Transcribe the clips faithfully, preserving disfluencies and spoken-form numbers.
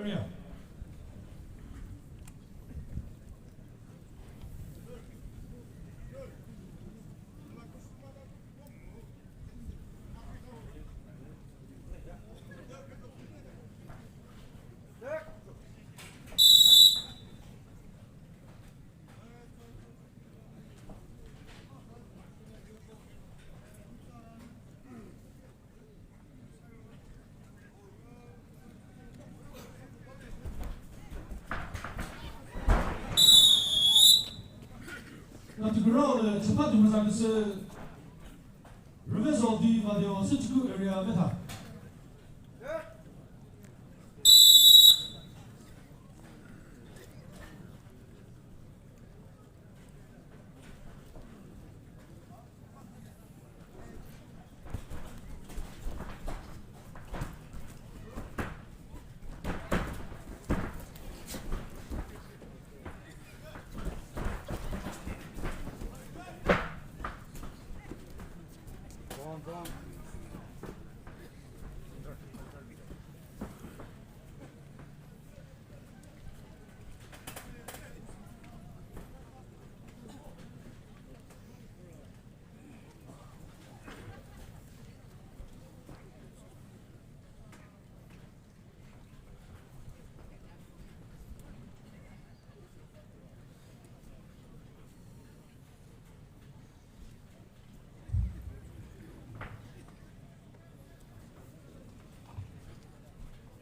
Area. Natukuro le chapa tu mazaküsü Rüvezo di Vadeo Süchüku area vetha.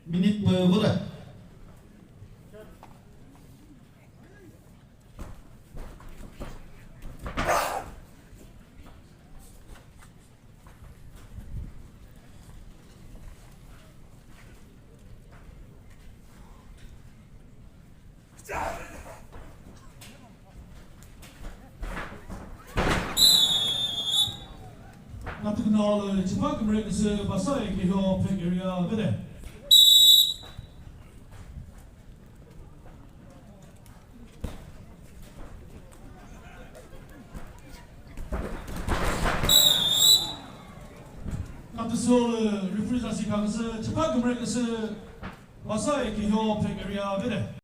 Minute pü vura. Natukno le chipa kümre küsü Basayi Kihyo Phek area vede. Natusü le referee zasi kha küsü chipa kümre küsü Basayi Kihyo Phek area vede.